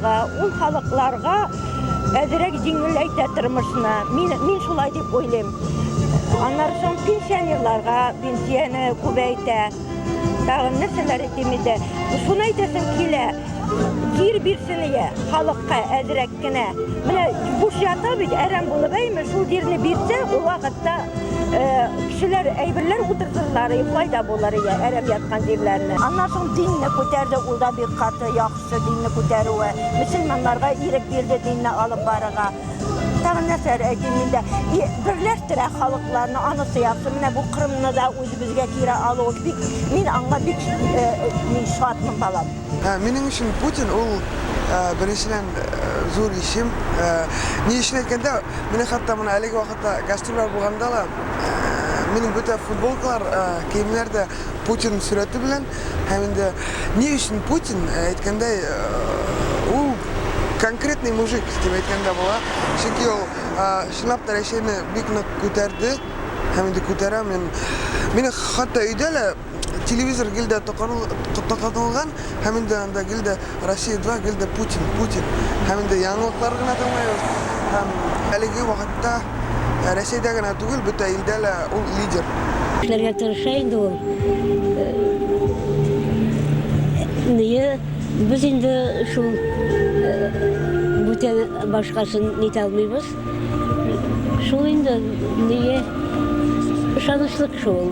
чыга, ул халыкларга әзрәк җиңеләйтә тормышны. Мин, мин шулай дип уйлыйм. Аннары соң пенсионерларга пенсияне күбәйтә. Тагын нәрсәләр әйтим инде. Шуны әйтәсем килә. Җир бирсен ие халыкка әзрәк кенә. Менә буш ята бит, әрәм булып әйме, шул җирне бирсә, ул вакытта кешеләр әйберләр утыртырлар, файда булыр ие, әрәм яткан җирләрне. Аннан соң динне күтәрде, ул да бик каты яхшы динне күтәрүе. Мөселманнарга ирек бирде динне алып барырга. Тагын нәрсәләр әйтим инде. И, берләштерә халыкларны, анысы яхшы. Менә бу Кырымны да үзебезгә кире алуы бик, мин аңа бик мин шатмын, балам. Минем өчен Путин ул, беренчедән, зур исем. Ни өчен әйткәндә, менә хәтта менә әлеге вакытта гастрольләр булганда да, минем бөтә футболкалар, киемнәр дә Путин сурәте белән. Һәм инде ни өчен Путин, әйткәндәй, ул конкретный мужик дип әйткәндә була. Чөнки ул чынлап та Рәсәйне бик нык күтәрде һәм инде күтәрә. Мин мине хәтта өйдә лә телевизор гел дә токатылган һәм инде анда гел дә Россия 2, гел дә Путин, Путин. Һәм инде яңалыклар гына тыңлыйбыз. Һәм әлеге вакытта Рәсәйдә генә түгел, бөтә илдә лә ул лидер. Эшләргә тырыша инде ул. Ние без инде шул бүтән башкасын нитә алмыйбыз. Шул инде ние ышанычлы кеше ул.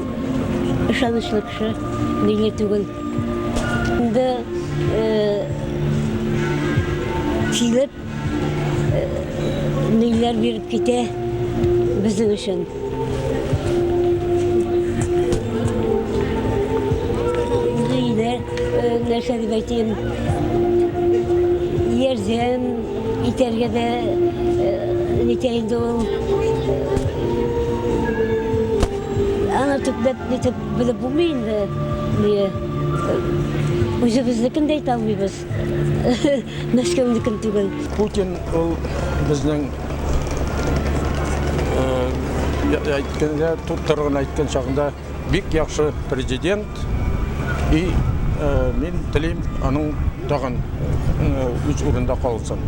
Ышанычлы кеше, ниле түгел. Инде килеп ниләр биреп китә безнең өчен. Ниләр, нәрсә дип әйтим, ярдәм итәргә дә нитә инде ул. Аны төпләп нитеп белеп булмый инде. Ни, үзебезнекен дә әйтә алмыйбыз. Мәскәүнекен түгел. Путин ул безнең әйткәндә, туп-туры гына әйткән чагында бик яхшы президент. И мин телим аның тагын үз урында калсын.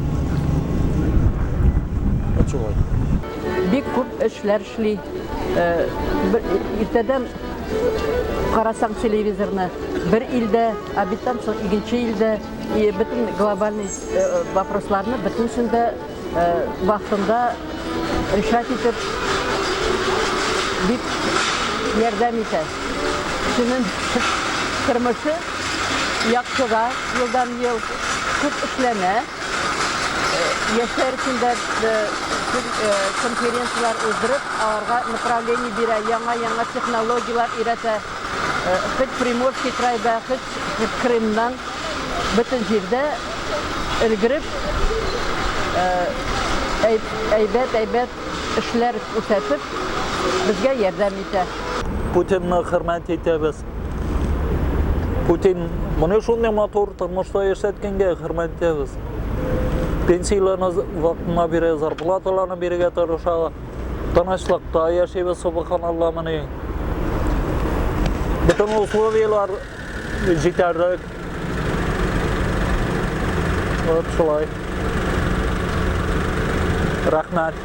Вот шулай. Бик күп эшләр эшли. Иртәдән карасаң телевизорны, бер илдә, обедтан соң икенче илдә, и бөтен глобальный вопросларны бөтенесен дә вакытында решать итеп бик ярдәм итә. Кешенең тормышы яхшыра елдан-ел, күп эшләнә. Яшьләр өчен дә конференцияләр уздырып, аларга направление бирә, яңа-яңа технологияләр өйрәтә. Хоть Приморский крайда, хоть Крымнан, бөтен җирдә өлгереп, әйбәт-әйбәт эшләр күрсәтеп, безгә ярдәм итә. Путинны хөрмәт итәбез. Путин моны шундый матур тормышта яшәткәнгә хөрмәт итәбез. Пенсияләрне вакытына бирә, зарплаталарны бирергә тырыша. Тынычлыкта яшибез, субханалла, менә. Бөтен условияләр җитәрлек. Вот шулай. Рәхмәт.